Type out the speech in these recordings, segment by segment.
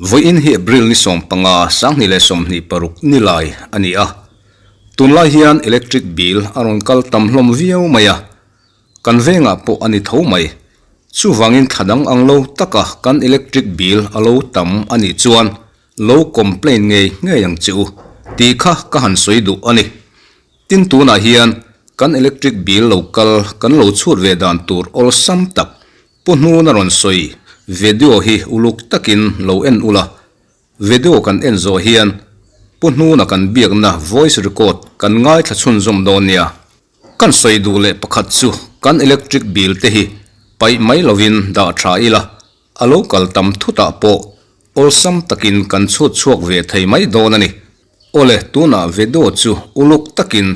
Vawiin hi April ni 15, 2026 nilai a ni a. Tunlai hian electric bill a rawn kal tam hlawm viau mai a, kan vengah pawh a ni tho mai. Chuvangin thla dang ang lo taka kan electric bill a lo tam a nih chuan lo complain ngei ngei ang che u tih kha ka han sawi duh a ni. Tin tunah hian kan electric bill lo kal kan lo chhut ve dan tur awlsam tak Pu Hnuna rawn sawi video hi uluk takin lo en ula. Video kan en zawh hian Pu Hnuna kan biakna voice record kan ngaithla chhunzawm dawn nia. Kan sawi duh leh pakhat chu kan electric bill te hi paih mai lovin dah tha ila, a lo kal tam thutah pawh awlsam takin kan chhut chhuak ve thei mai dawn a ni. Awle, tunah video chu uluk takin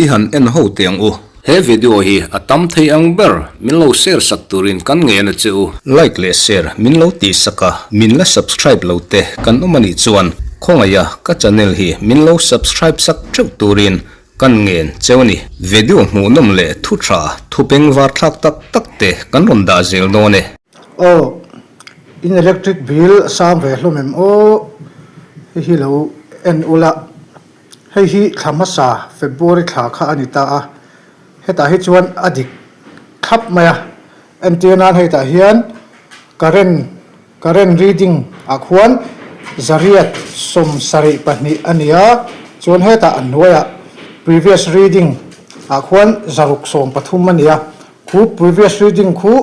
i han en ho teh ang u. He video hi a tam thei ang ber min lo share sak turin kan ngen a che u. Like leh share min lo tih sak a, min la subscribe lo te kan awm a nih chuan khawngaih a ka channel hi min lo subscribe sak theuh turin kan ngen cheu a ni. Video hmuhnawm leh thu tha, thu pengvar thlak tak tak te kan rawn dah zel dawn e. Aw, in electric bill a sang ve hlawm em aw, hei hi lo en ula. Hei hi thla hmasa February thla kha a ni ta a, hetah hi chuan a dik thlap mai a, entir nan hetah hian current current reading ah khuan zariat 72 a ni a, chuan hetah a hnuaiah previous reading ah khuan 613 a ni a, khu previous reading khu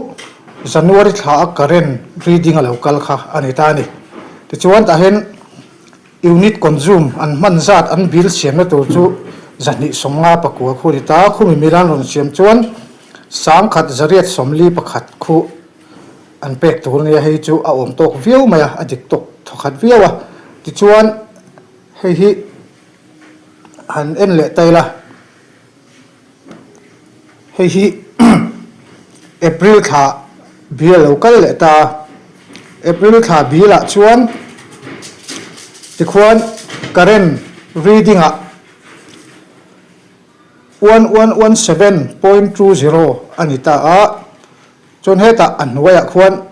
January thla a current reading a lo kal kha a ni ta a ni. Tichuan tah hian. Unit consume an hman zat an bill siamna tur chu 259 khu a ni ta. Khumi milan rawn siam chuan 1141 khu an pek tur a nia, hei chu a awm tawk viau mai a, a dik tawk thawkhat viau a. Tichuan hei hi han en leh ta ila. Hei hi April thla bill a lo kal leh ta a, April thla bill ah chuan tikhuan current reading ah 1117.20 a ni ta a, chuan hetah a hnuaiah khuan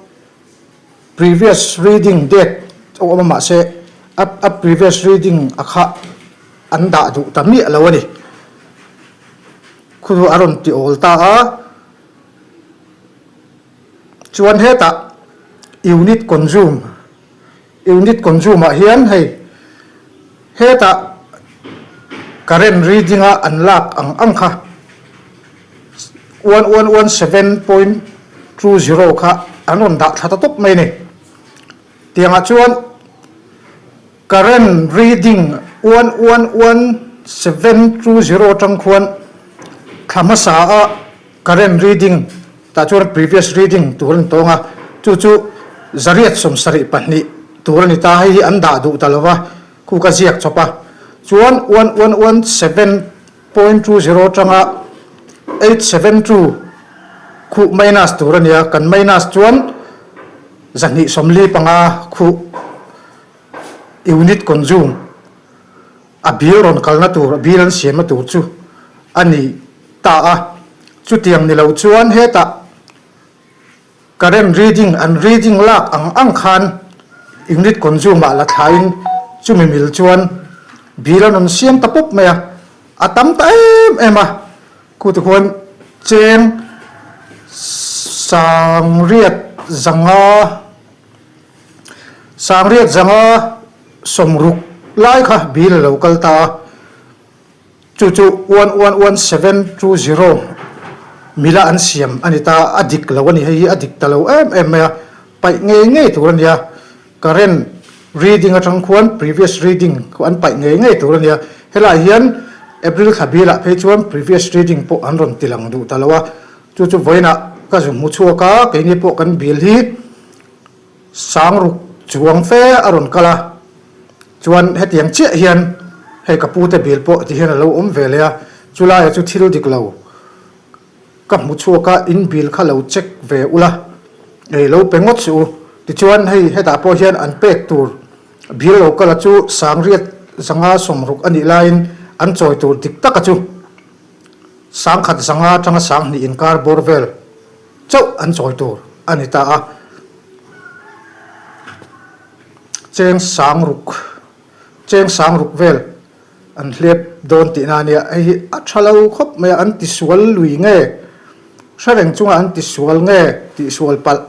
previous reading date a awm a mahse a previous reading a kha an dah duh ta miah lo a ni. Khu a rawn ti awl ta a, chuan hetah unit consume, unit consume ah hian hei hetah current reading a an lak ang ang kha 1117.20 kha an rawn dah thla ta tawp mai a ni. Tiangah chuan Current reading 111720 atang khuan thla hmasa a current reading tah chuan previous reading tur a ni tawng a, chu chu 872 tur a ni ta, hei hi an dah duh ta lova khu ka ziak chawp a, chuan 1117.20 atanga 872 khuh minus tur a ni a, kan minus chuan 245 khuh. Unit consume a bill rawn kalna tur, a bill an siamna tur chu a ni ta a. Chutiang ni lo chuan hetah current reading an reading lak ang ang khan unit consume ah la thlain chumi mil chuan bill an rawn siam ta pawp mai a, a tam ta em em a. Khu te khuan cheng 1500. Sangriat zanga 60 lai kha bill a lo kal ta a, chu chu 111720 mila an siam a ni ta, a dik lo a ni, hei hi a dik ta lo em em mai a, paih ngei ngei tur a ni a, current reading atang khuan previous reading khu an paih ngei ngei tur a ni a, helaiah hian April thla bill ah phei chuan previous reading pawh an rawn ti lang duh ta lo a, chu chu vawiinah ka zu hmu chhuak a, keini pawh kan bill hi. Sangruk chuang fe a rawn kal a, chuan hetiang chiah hian hei ka pute bill pawh ti hian a lo awm ve leh a, chulaia chu thil dik lo ka hmu chhuak a, in bill kha lo check ve ula, ei lo pe ngawt suh u, tichuan hei hetah pawh hian an pek tur bill lo kal a chu 1060 a nih laiin an chawi tur dik taka chu. Sangkhat zanga atanga sanghnih inkar bawr vel chauh an chawi tur a ni ta a. Cheng sangruk cheng sangruk vel an hlep dawn tihna a nia. Hei hi a tha lo khawp mai a, an tisual lui nge hre reng chunga an tisual nge tihsual palh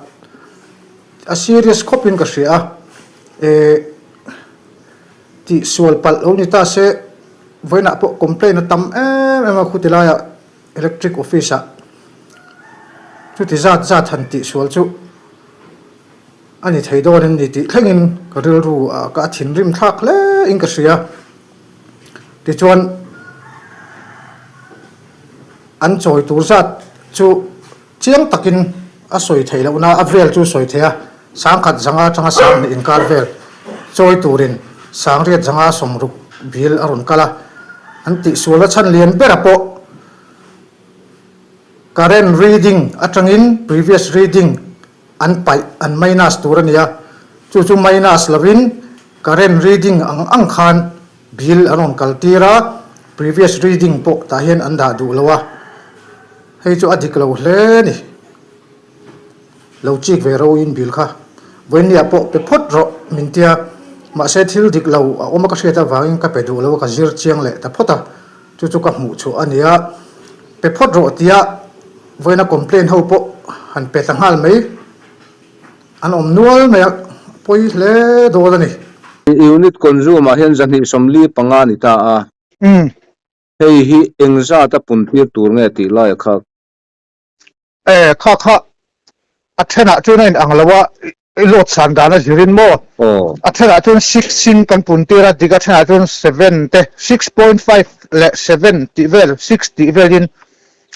a serious khawpin ka hria a. Eh. Tih sual palh lo ni ta se, vawiinah pawh complaint a tam em em a khuti laiah electric office ah chuti zat zat han tih sual chu a ni thei dawn em ni tih thlengin ka rilru ah ka a thinrim thlak hle in ka hria. Tichuan an chawi tur zat chu Chiang takin a sawi theih lohna a vel chu sawi theih a, sangkhat zanga atanga sanghnih inkar vel chawi turin sangriat zanga sawmruk bil a rawn kal a, an tihsualna chhan lian bera pawh current reading atangin previous reading an paih an minus tur a ni a, chu chu minus lovin current reading ang ang khan bil an rawn kal tir a, previous reading pawh tah hian an dah duh lo a. Hei chu a dik lo hle a ni. Lo chik ve ro in bil kha. Vawinia pawh pe phawt rawh min tia. Mahse thil dik lo a awm a ka hriat avangin ka pe duh lo a ka zir chiang leh ta phawt a. Chu chu ka hmuh chhuah a nia. Pe phawt rawh tia vawiina complaint ho pawh han pe ta nghal mai. An awm nual mai a, pawi hle dawn a ni. Unit consume ah hian 245 a ni ta a. Umm. Hei hi eng zat a pun tir tur nge tih lai a khak? E, kha kha a thenah chuan a in ang lo a, i load san dan a zirin maw? Aw. A thenah chuan six in kan pun tir a, dik a thenah chuan seven te, 6.5 leh seven tih vel, six tih velin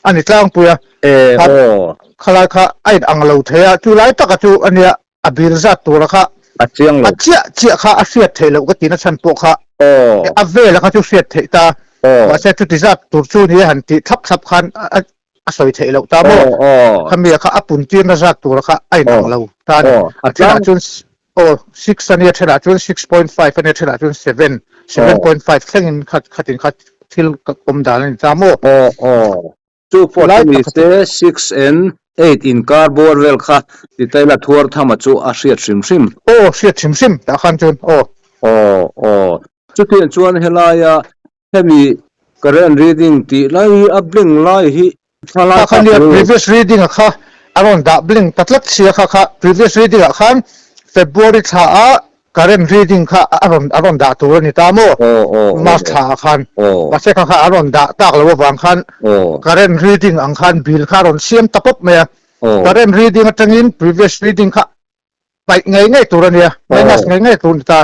a ni tlangpui a. E, aw. Khalai kha a in ang lo thei a, chu lai taka chu a nia a bil zat tura kha A chiang lo. A chiah chiah kha a hriat theih loh ka tihna chhan pawh kha Aw. a vela kha chu hriat theih ta. Aw. Mahse chuti zat tur chu ni han tih thlap thlap khan a a sawi theih loh ta maw? Aw aw. Khami kha a pun tirna zat tura kha a inang lo ta a ni. Aw. A thenah chuan aw six a nia thenah chuan 6.5 a nia thenah chuan seven, 7.5 thlengin kha khatin kha thil awm dan a ni ta maw? Aw aw. Chu pawh chu ni se six and eight inkar bawr vel kha ti ta ila thuar thama chu a hriat hrim hrim. Aw hriat hrim hrim tah khan chuan aw. Aw aw chutiang chuan helaia hemi current reading tih lai hi a blink lai hi thla lai Kha kha nia previous reading a kha a rawn dah blink ta tlat sia kha kha previous reading ah khan February thla ah Current reading kha a rawn a rawn dah tur a ni ta maw? March thla ah khan. Mahse kha kha a rawn dah tak loh avang khan current reading ang khan bill kha a rawn siam ta pawp mai a. Current reading atangin previous reading kha paih ngei ngei tur a nia, minus ngei ngei tur a ni ta.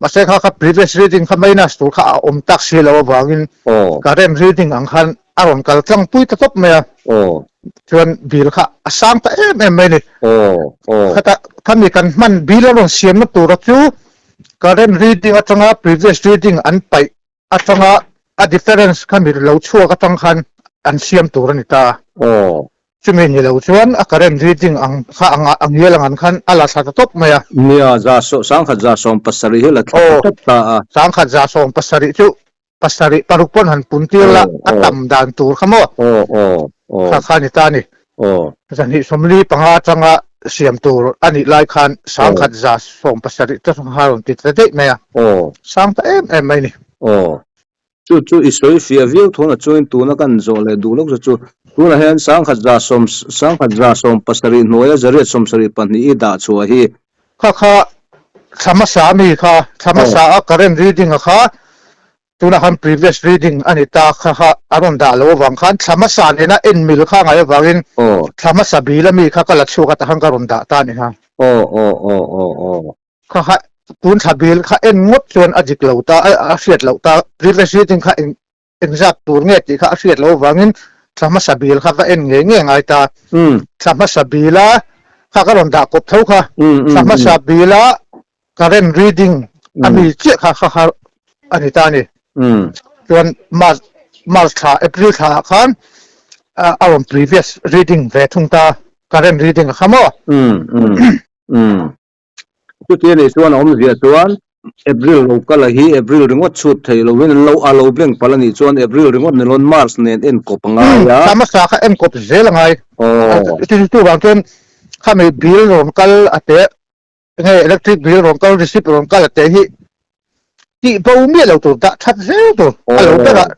Mahse kha kha previous reading kha minus tur kha a awm tak si loh avangin current reading ang khan a rawn kal tlang pui ta tawp mai a, chuan bill kha a sang ta em em mai a ni. Khata khami kan hman bill a rawn siamna tura chu current reading atanga previous reading an paih atanga a difference khami lo chhuak atang khan an siam tur a ni ta. Chumi ni lo chuan a current reading ang kha anga a ngial ang an khan a la thla ta tawp mai a. Nia, za sangkhat 170 hi la thla ta tawp ta a. Sangkhat 170 chu pasarih paruk pawn han pun tir la a tam dan tur kha maw kha kha ni ta a ni. 245 atanga siam tur a nih lai khan 1170 te kha rawn ti ta daih mai a, sang ta em em mai a ni. Chu chu i sawi fiah viau thawna chuanin tuna kan zawh leh duh lawk chu tunah hian 1100 1170 hnuaia 872 i dah chhuah hi. Kha kha thla hmasa ami kha thla hmasa a current reading a kha tunah khan previous reading a ni ta kha kha a rawn dah loh avang khan thla hmasa nena en mil kha ngai avangin thla hmasa bil ami kha ka la chhuak a takhan ka rawn dah ta a ni kha. Kha kha tun thla bil kha en ngawt chuan a dik lo ta a hriat loh ta previous reading kha eng engzat tur nge tih kha a hriat loh avangin thla hmasa bil kha ka en ngei ngei ngai ta. Thla hmasa bila kha ka rawn dah kawp tho kha. Thla hmasa bila current reading a mi chiah kha kha kha a ni ta a ni. Chuan March March thla April thla ah khan a rawn previous reading ve thung ta current reading a kha maw. Chuti a nih chuan a awmzia chuan. April lo kal a hi April ringawt chhut thei lovin an lo a lo beng palh a nih chuan April ringawt ni lawn March nen en kawp a ngai a. Thla hmasa kha en kawp zel a ngai. Chu chu vang chuan khami bill rawn kal a teh nge electric bill rawn kal receipt rawn kal a teh hi tih bo miah lo tur dah that zel tur a lo berah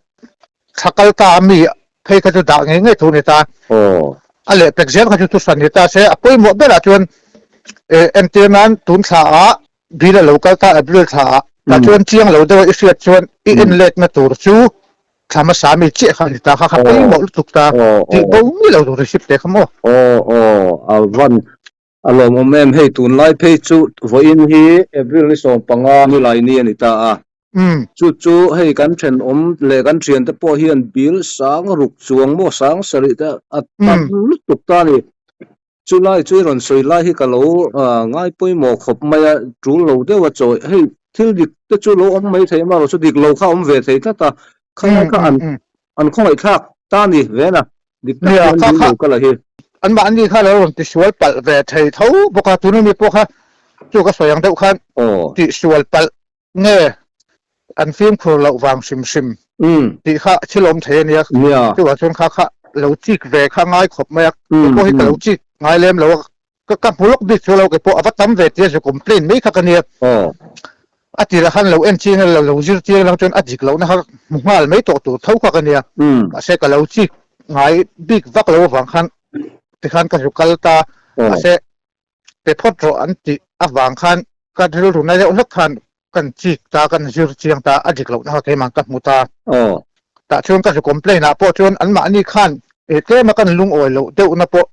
thla kal ta a mi phei kha chu dah ngei ngei tur a ni ta. A lehpek zel kha chu thuhran ni ta se a pawimawh berah chuan entir nan tun thla ah Bill a lo kal ta April thla ah tah chuan chiang lo deuh a i hriat chuan i en letna tur chu thla hmasa mi chiah kha a ni ta kha kha pawimawh lutuk ta tih bo miah lo tur receipt te kha maw. Aw aw a van a lawmawm em hei tunlai phei chu vawiin hi April ni 15 nilai ni a ni ta a chu chu hei kan thenawm leh kan thiante pawh hian bill sang ruk chuang maw sang sarih te a tam lutuk ta a ni. Chu lai chu i rawn sawi lai hi ka lo ngai pawimawh khawp mai a, tul lo deuh a chawi. Hei thil dik te chu lo awm mai thei amarawh chu dik lo kha awm ve thei tlat a, khalai kha an an khawngaih thlak ta ni ve na, dik tak hian dil lo ka la hi. Anmahni kha lo rawn tisual palh ve thei tho bawk a, tuna mi pawh kha chu ka sawi ang deuh khan tihsual palh Nge an fimkhur loh vang hrim hrim tih kha thil awm thei a nia. Chuvang chuan kha kha lo chik ve kha ngai khawp mai a, kei pawh hi ka lo chik ngai lem lo a, ka hmu lawk bik chu lo kei pawh a va tam ve tia zu complain mai kha ka nia. A tirah khan lo en chiang ila lo zir chiang ila chuan a dik lohna kha hmu nghal mai tawh tur tho kha ka nia. Mahse ka lo chik ngai bik vak lo avang khan tikhan ka zu kal ta mahse pe phawt rawh an tih avang khan ka rilru na deuh hlek khan kan chik ta, kan zir chiang ta, a dik lohna kha keimah ka hmu ta. Tah chuan ka zu complain ah pawh chuan anmahni khan eh tlema kan lungawi loh deuhna pawh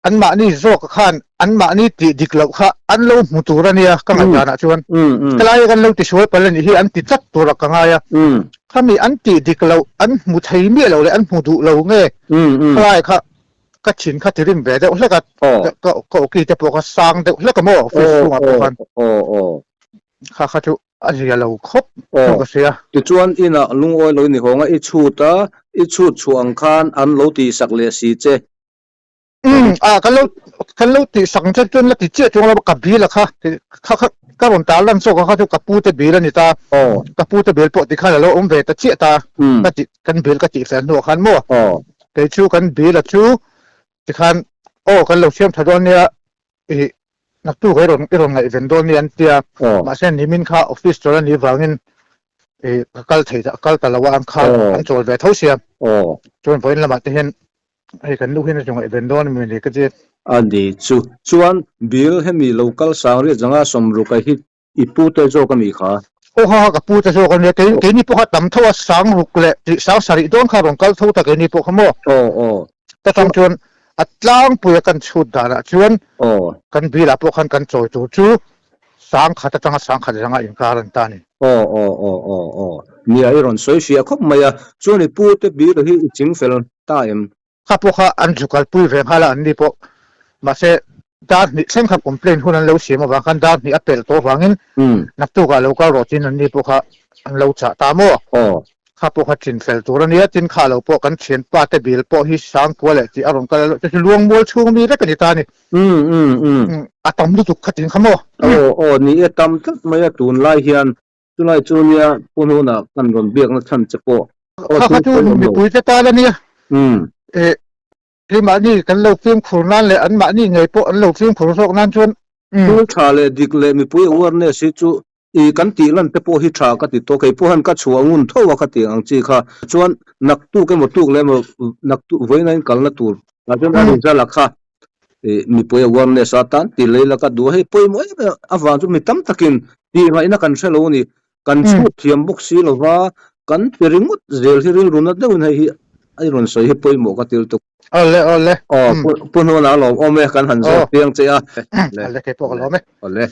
anmahni zawk khan anmahni tih dik loh kha an lo hmu tur a nia ka ngaihdanah chuan. Helai kan lo tisual palh a nih hi an ti tlat turah ka ngai a. Khami an tih dik loh an hmu thei miah lo leh an hmu duh lo nge khalai kha ka thin kha ti rim ve deuh hlek a, ka ka awki te pawh kha sang deuh hlek a maw office chhungah pawh khan kha kha chu a zia lo khawp chu ka hria. Tichuan inah lungawi lo i ni hawng a, i chhut a, i chhut chhuah ang khan an lo tihsak leh si che. Umm a kan lo kan lo tihsak ang che chuan la ti chiah chuang lo ka bil a kha kha kha ka rawn tar lan zawk a kha chu ka pu te bil a ni ta, ka pu te bil pawh tikhan a lo awm ve ta chiah ta ka tih kan bil ka tihfel hnuah khan maw. Kei chu kan bil a chu tikhan aw kan lo siam tha dawn nia ih naktuk i rawn i rawn ngaihven dawn nia an tia mahse nimin kha office chawl a nih vangin ih ka kal thei ta kal ta lo a an kha an chawl ve tho sia chuan vawiin lamah te hian hei kan nu hian a ngaihven dawn a mi ni ka ti. A ni chu chuan bill hemi lo kal sang riat zanga sawmruka hi I pu te zawk a mi kha? Aw ha ha ka pu te zawk a nia, kei keini pawh kha tam tho a sang ruk leh tih sang sarih dawn kha rawn kal tho ta keini pawh kha maw? Aw aw. Ta tang chuan a tlangpui a kan chhut danah chuan Aw. kan bilah pawh khan kan chawi tur chu sang khat atanga sang khat zanga inkar an ta a ni. Aw aw aw aw aw. Nia i rawn sawi fiah khawp mai a, chuan i pu te bil hi i ching fel ta em? Kha pawh kha an zu kalpui ve nghal a an ni pawh. Mahse, dar hnih thleng kha complaint hun an lo siam avang khan dar hnih a pelh tawh avangin naktukah lo kal rawh tiin an ni pawh kha an lo chah ta maw? Kha pawh kha chin fel tur a nia, tin kha lo pawh kan thianpa te bil pawh hi Sangkua leh tih a rawn kal a, chu chu Luangmual chhung mi vek a ni ta a ni. A tam lutuk kha tin kha maw? Aw aw ni e tam tlat mai a tunlai hian Chulai chu nia Pu Hnuna kan rawn biakna chhan che pawh aw Kha kha chu mipui te tan a nia. Eh keimahni kan lo fimkhur nan leh anmahni ngei pawh an lo fimkhur zawk nan chuan. Thil tha leh dik leh mipui awareness hi chu i kan tih lan te pawh hi tha ka ti tawh. Kei pawh hian ka chhuah ngun tho a ka tih ang chi kha. Chuan naktuk emaw tuk leh emaw naktuk vawiin a in kalna tur ah chuan a result a kha mipui awareness a tan tih lei laka duh a hei pawimawh em em avang chu mi tam takin tih ngaihna kan hre lo a ni kan chhut thiam bawk si lova kan ti ringawt zel hi rilru na deuhin hei hi a rawn sawi hi pawimawh ka til tuk. Awle awle. Aw pu pu hnuna a lawm awm e kan han zawt piang che a. Awle kei pawh ka lawm e. Awle.